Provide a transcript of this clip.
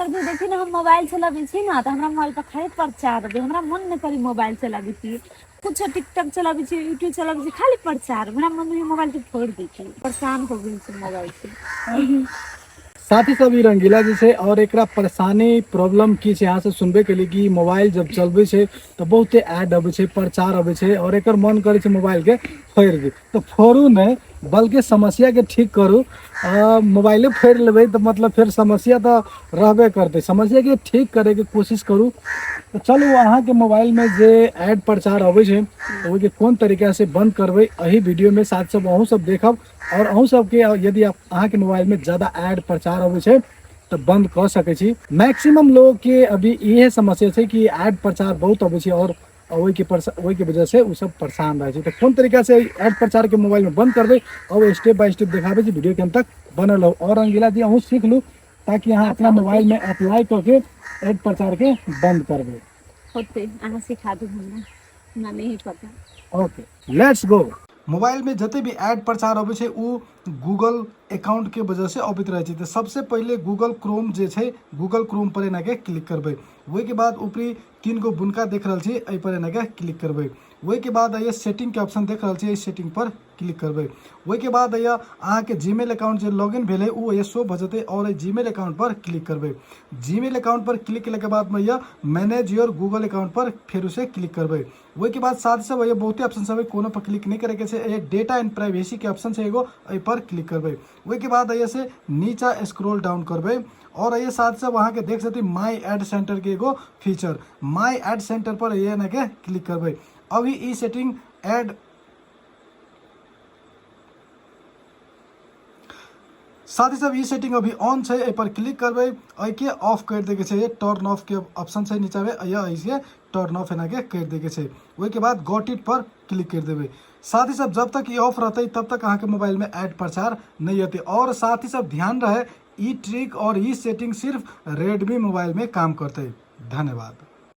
करबै। देखी ने, हम मोबाइल चलाबै छी ने तऽ हमरा मोबाइल पर खाली प्रचार अबै। हमरा मन नहि करी मोबाइल चलाबै छी। कुछो टिकटॉक चलाबै छी, यूट्यूब चलाबै छी, खाली प्रचार। हमरा मन होइए मोबाइल के फोड़ि दै छी। परेशान हो गेल छी मोबाइल से। साथी सब, ई रंगीला जे छै और एकरा परेशानी प्रॉब्लम की छै, अहाँ सब सुनबे केली कि मोबाइल जब चलबै छै तऽ बहुते एड अबै छै, प्रचार अबै छै और एकर मन करै छै मोबाइल के फोड़ि दी। तऽ फोड़ू नहि, बल्कि समस्या के ठीक करू। मोबाइले फोड़ि लेबै तऽ मतलब फेर समस्या तऽ रहबे करतै। समस्या के ठीक करैके कोशिश करू। तऽ चलू, अहाँके मोबाइलमे जे एड प्रचार अबै छै तऽ ओहिके कोन तरीकासँ बन्द करबै, एहि वीडियोमे साथ सब अहूँ सब देखब और अहूँ सबके यदि अहाँके मोबाइलमे ज्यादा एड प्रचार अबै छै तऽ बन्द कऽ सकै छी। मैक्सिमम लोगके अभी इहे समस्या छै कि एड प्रचार बहुत अबै छै और ओहिके वजह से ओ सब परेशान रहै छै। तऽ कोन तरीका से एड प्रचार के मोबाइल में बंद करबै, और स्टेप बाय स्टेप देखाबै छी। वीडियो के अंत तक बनल रहू और रंगीला जी, अहूँ सीख लू ताकि अहाँ अपना मोबाइल में अप्लाई करके एड प्रचार के बंद करबै। होते, अहाँ सिखा दू हमरा, हमरा नहीं पता। Okay, let's go. Mobile में जते भी एड प्रचार अबै छै, उ गूगल अकाउंट के वजह से अबैत रहै छै। तऽ सबसे पहिले गूगल क्रोम जे छै, गूगल क्रोम पर एना के क्लिक करबै। ओहिके बाद ऊपरी तीन गो बुनका देख रहल छी, एहि पर एना के क्लिक करबै। ओहिके बाद एहि सेटिंग के ऑप्शन देख रहल छी, एहि सेटिंग पर क्लिक करबै। ओहिके बाद एहि अहाँके जीमेल अकाउंट जे लॉगिन भेलै, ओ एहि शो भऽ जेतै और एहि जीमेल अकाउंट पर क्लिक करबै। जीमेल अकाउंट पर क्लिक केलाके बाद में मैनेज your Google account पर फेर से क्लिक करबै। ओहिके बाद साथ सब एहि बहुते ऑप्शन सब है, कोनो पर क्लिक नहि करैके छै। एहि डेटा एंड प्राइवेसी के ऑप्शन छै एगो, एहि पर क्लिक करबै। ओहिके बाद एहि से नीचा स्क्रॉल डाउन करबै और एहि साथ सब अहाँके देख सकते माई एड सेंटर के एगो फीचर, माई एड सेंटर पर एहि एना के क्लिक करबै। अभी ई सेटिंग एड साथ ही सब ई सेटिंग अभी ऑन छै, एहि पर क्लिक करबै। एहिके ऑफ करि दैके छै। टर्न ऑफ के ऑप्शन छै नीचामे, एहिके टर्न ऑफ एनाके करि दैके छै। ओहिके बाद गॉट it पर क्लिक करि देबै। साथ ही सब जब तक ई ऑफ रहतै, तब तक अहाँके मोबाइलमे एड प्रचार नहि एतै। और साथ ही सब ध्यान रहे, ई ट्रिक और ई सेटिंग सिर्फ रेडमी मोबाइलमे काम करतै। धन्यवाद।